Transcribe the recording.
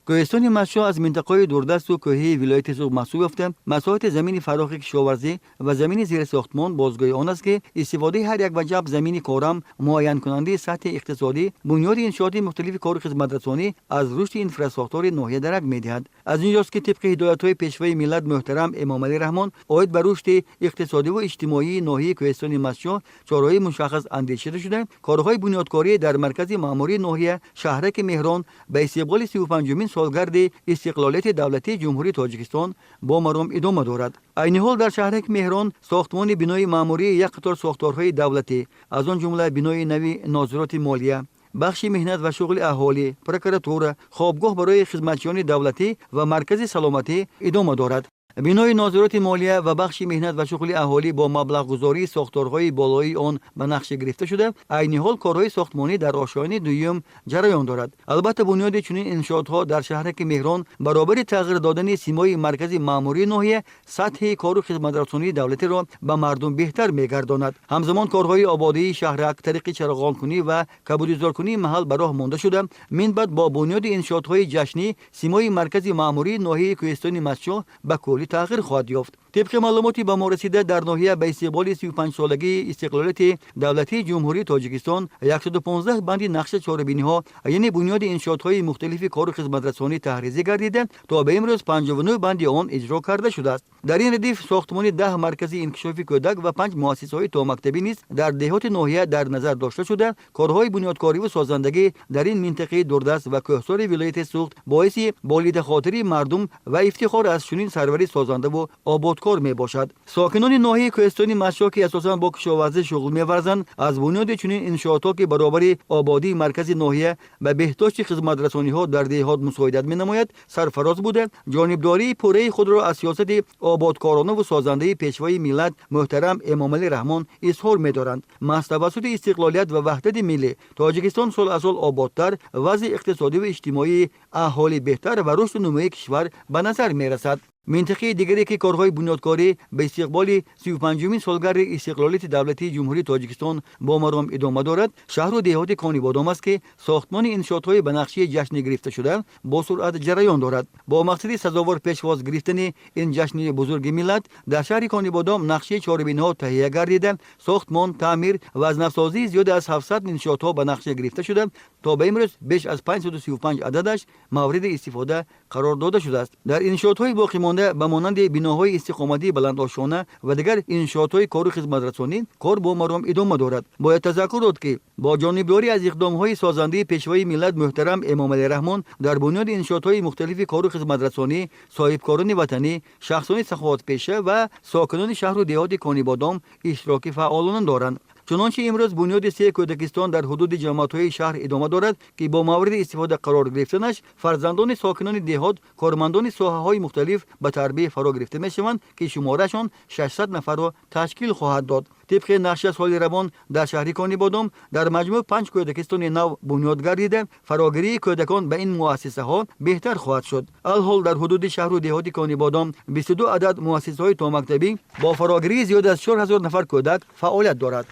Кӯҳистони Мастчоҳ аз минтақаҳои дурдасту кӯҳии вилояти Суғд маҳсуб ёфта, масоҳати замини фарохи кишоварзӣ ва замини зери сохтмон бозгӯи он аст, ки истифодаи ҳар як ваҷаб замини корам муайянкунандаи сатҳи иқтисодӣ, бунёди иншооти мухталифи кору хизматрасонӣ аз рушди инфрасохтори ноҳия дарак медиҳад. Аз ин ҷост, ки тибқи ҳидоятҳои Пешвои миллат муҳтарам Эмомалӣ Раҳмон оид ба рушди иқтисодиву иҷтимоии ноҳияи Кӯҳистони Мастчоҳ чораҳои мушаххас андешида шуда, корҳои бунёдкорӣ дар маркази маъмурии ноҳия, шаҳраки Меҳрон, ба истиқболи 35-умин солгарди истиқлолияти давлатии Ҷумҳурии Тоҷикистон бо маром идома дорад. Айни ҳол дар шаҳраки Меҳрон сохтмони бинои маъмурии як қатор сохторҳои давлатӣ, аз он ҷумла бинои нави Нозироти молия, бахши меҳнат ва шуғли аҳолӣ, прокуратура, хобгоҳ барои хизматчиёни давлатӣ ва маркази саломатӣ идома дорад. Бинои Нозироти молия ва бахши меҳнат ва шуғли аҳолӣ бо маблағгузории сохторҳои болоии он ба нақша гирифта шуда, айни ҳол корҳои сохтмонӣ дар ошёни дуюм ҷараён дорад. Албатта, бунёди чунин иншоотҳо дар шаҳраки Меҳрон баробари тағйир додани симои маркази маъмурии ноҳия, сатҳи кору хизматрасонии давлатиро ба мардум беҳтар мегардонад. Ҳамзамон корҳои ободии шаҳрак тариқи чароғонкунӣ ва кабудизоркунии маҳал ба роҳ монда шуда, минбаъд бо бунёди иншоотҳои ҷашнӣ симои маркази маъмурии ноҳияи Кӯҳистони Мастчоҳ ба куллӣ тағйир хоҳад ёфт. Тибқи маълумоти ба мо расида, дар ноҳия ба истиқболи 35-солагии истиқлолияти давлатии Ҷумҳурии Тоҷикистон 115 банди нақша чорабиниҳо, яъне бунёди иншоотҳои мухталифи кору хизматрасонӣ таҳризӣ гардида, то ба имрӯз 59 банди он иҷро карда шудааст. Дар ин радиф сохтмони 10 маркази инкишофи кӯдак ва панҷ муассисаҳои томактабӣ низ дар деҳоти ноҳия дар назар дошта шуда, корҳои бунёдкориву созандагӣ дар ин минтақаи дурдаст ва кӯҳсори вилояти Суғд боиси болидахотирии мардум ва ифтихор аз чунин сарвари созандаву ободкор мебошад. Сокинони ноҳияи Кӯҳистони Мастчоҳ, ки асосан бо кишоварзӣ шуғл меварзанд, аз бунёди чунин иншоотҳо, ки баробари ободии маркази ноҳия ба беҳдошти хизматрасониҳо дар деҳот мусоидат менамояд, сарфароз буда, ҷонибдории пурраи худро аз сиёсати ободкоронаву созандаи Пешвои миллат муҳтарам Эмомалӣ Раҳмон изҳор медоранд. Маҳз тавассути истиқлолият ва ваҳдати миллӣ Тоҷикистон сол аз сол ободтар, вазъи иқтисодиву иҷтимоии аҳолӣ беҳтар ва рушду нумӯи кишвар ба назар мерасад. Минтақаи дигаре, ки корҳои бунёдкорӣ ба истиқболи 35-умин солгарди истиқлолияти давлатии Ҷумҳурии Тоҷикистон бо маром идома дорад, шаҳру деҳоти Конибодом аст, ки сохтмони иншоотҳои ба нақшаи ҷашнӣ гирифташуда бо суръат ҷараён дорад. Бо мақсади сазовор пешвоз гирифтани ин ҷашни бузурги миллат дар шаҳри Конибодом нақшаи чорабиниҳо таҳия гардида, сохтмон, таъмир ва аз навсозии зиёда аз 700 иншоотҳо ба нақша гирифта шуда, то ба имрӯз беш аз 535 ададаш мавриди истифода қарор дода шудааст. Дар иншоотҳои боқимонда, ба монанди биноҳои истиқоматии баландошёна ва дигар иншоотҳои кору хизматрасонӣ, кор бо маром идома дорад. Бояд тазаккур дод, ки бо ҷонибдорӣ аз иқдомҳои созандаи Пешвои миллат муҳтарам Эмомалӣ Раҳмон дар бунёди иншоотҳои мухталифи кору хизматрасонӣ, соҳибкорони ватанӣ, шахсони саховатпеша ва сокинони шаҳру деҳоти Конибодом иштироки фаъолона доранд. Чунончи имрӯз бунёди се кӯдакистон дар ҳудуди ҷамоатҳои шаҳр идома дорад, ки бо мавриди истифода қарор гирифтанаш фарзандони сокинони деҳот, кормандони соҳаҳои мухталиф ба тарбия фаро гирифта мешаванд, ки шумораашон 600 нафарро ташкил хоҳад дод. Тибқи нақша, соли равон дар шаҳри Конибодом дар маҷмӯъ панҷ кӯдакистони нав бунёд гардида, фарогирии кӯдакон ба ин муассисаҳо беҳтар хоҳад шуд. Алҳол дар ҳудуди шаҳру деҳоти Конибодом 22 адад муассисаҳои томактабӣ бо фарогирии зиёд аз 4000 нафар кӯдак фаъолият дорад.